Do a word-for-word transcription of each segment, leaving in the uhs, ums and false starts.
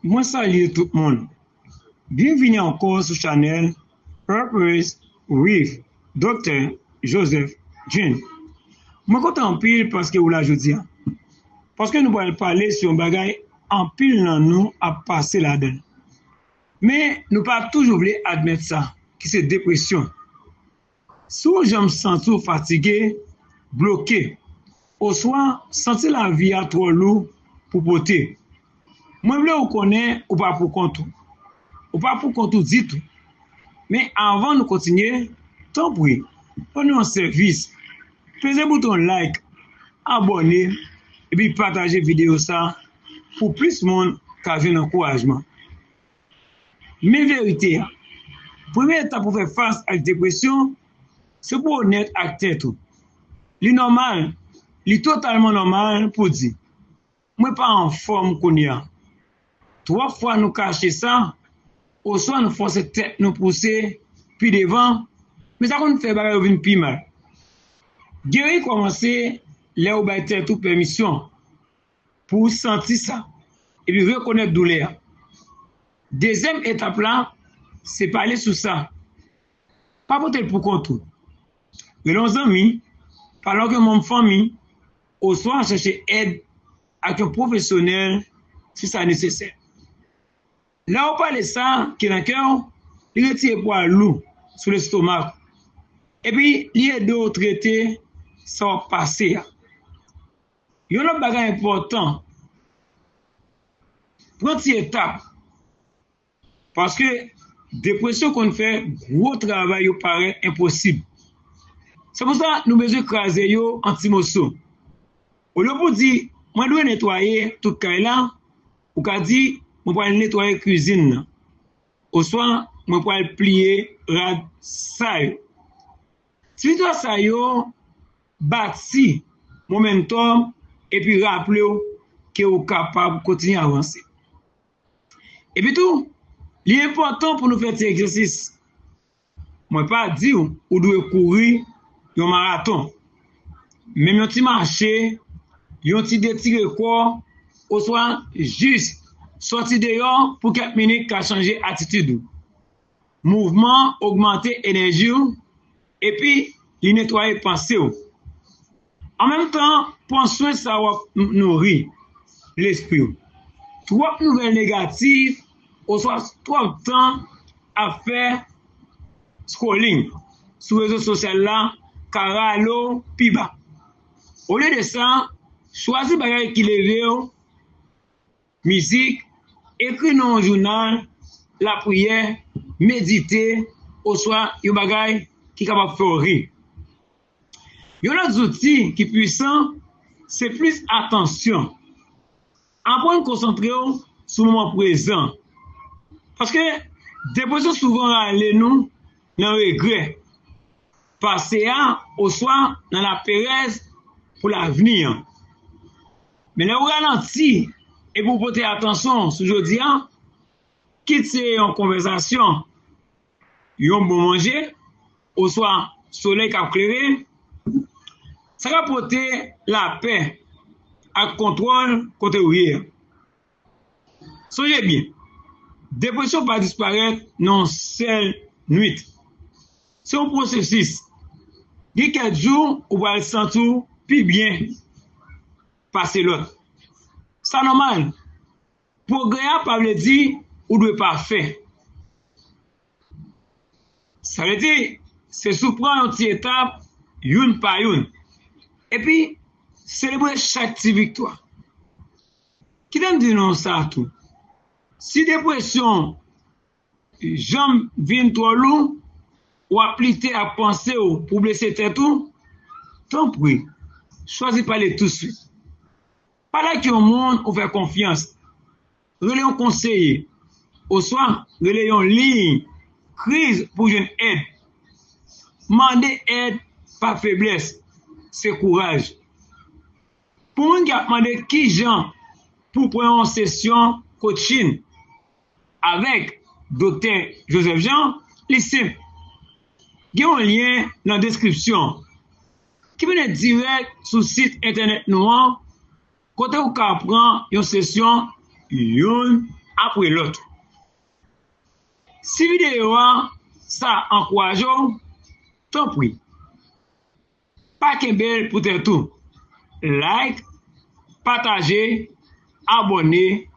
Mwen salye tout moun. Byenvini ankò sou chanèl Purpose with Doktè Joseph Jean. Mwen kontan anpil paske w la jodi a. Paske nou pral pale sou yon bagay anpil nan nou ap pase ladan l. Men nou pa toujou vle admèt sa, ki se depresyon. Si w janm santi w fatige, bloke, oswa santi lavi a twò lou pou pote, mwen vle w konnen ou pa poukont ou. Ou pa poukont ou ditou. Men anvan nou kontinye, tanpri, fè nou yon sèvis. Peze bouton like, abòne, epi pataje videyo sa pou plis moun ka jwenn ankourajman. Men verite a. Premye etap pou fè fas ak depresyon, se pou w onèt ak tèt ou. Li nòmal, li totalman nòmal pou di, "Mwen pa anfòm kounye a." Twòp fwa nou kache sa, oswa nou fòse tèt nou pouse pi devan, men sa konn fè bagay yo vin pi mal. Geri kòmanse lè ou bay tèt ou pèmisyon pou w santi sa, epi rekonèt doulè a. Dezyèm etap la, se pale sou sa. Pa pote l poukont ou. Rele yon zanmi, pale ak yon manm fanmi, oswa chèche èd ak yon pwofesyonèl si sa nesesè. Lè w pale sa ki nan kè w, li retire pwa lou sou lestomak ou, epi li ede w trete sa w ap pase a. Yon lòt bagay enpòtan, pran ti etap. Paske depresyon konn fè gwo travay yo parèt enposib. Se pou sa nou bezwen kraze yo an ti moso. Olye pou di, "Mwen dwe netwaye tout kay la," ou ka di, "Mwen pral netwaye kwizin nan." Oswa, "Mwen pral pliye rad sa yo." Ti viktwa sa yo bati momentòm epi raple w ke ou kapab kontinye avanse. Epi tou, li enpòtan pou nou fè ti egzèsis. Mwen pa di w ou dwe kouri yon maraton. Menm yon ti mache, yon ti detire kò, oswa jis sòti deyò pou kèk minit ka chanje atitid ou. Mouvman ogmante enèji w, epi li netwaye panse w. An menm tan, pran swen sa w ap nouri lespri w. Twòp nouvèl negatif oswa twòp tan ap fè scrolling sou rezo sosyal la ka rale w pi ba. Olye de sa, chwazi bagay ki leve w, mizik, ekri nan yon jounal, lapriyè, medite, oswa yon bagay ki kapab fè w ri. Yon lòt zouti ki pwisan, se plis atansyon. Aprann konsantre w sou moman prezan. Paske depresyon souvan rale nou nan regrè pase a oswa nan laperèz pou lavni an. Men lè w ralanti epi w pote atansyon sou jodi a, kit se yon konvèsasyon, yon bon manje, oswa solèy k ap klere, sa ka pote lapè ak kontwòl kote w ye a. Sonje byen, depresyon pa disparèt nan yon sèl nwit. Se yon pwosesis. Gen kèk jou ou pral santi w pi byen pase lòt. Sa nòmal. Pwogrè a pa vle di ou dwe pafè. Sa vle di, se sou pran yon ti etap, youn pa youn. Epi, selebre chak ti viktwa. Kite m di nou sa tou. Si depresyon janm vin twò lou, w ap lite ak panse w pou w blese tèt ou, tanpri, chwazi pale touswit. Pale ak yon moun ou fè konfyans. Rele yon konseye. Oswa rele yon liy kriz pou jwenn èd. Mande èd pa feblès, se kouraj. Pou moun ki ap mande kijan pou pran yon sesyon coaching avèk Doktè Joseph Jean, li senp. Gen yon lyen nan deskripsyon ki mennen dirèk sou sit entènèt nou an, kote ou ka pran yon sesyon youn apre lòt. Si videyo a sa ankouraje w, tanpri, pa kenbe l pou tèt ou. Like, pataje, abòne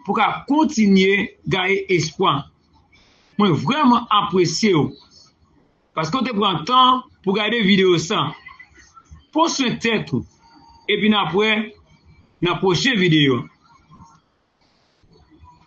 pou ka kontinye gaye espwa. Mwen vrèman apresye w paske w te pran tan pou gade videyo sa. Pran swen tèt ou, epi n ap wè nan pwochen videyo.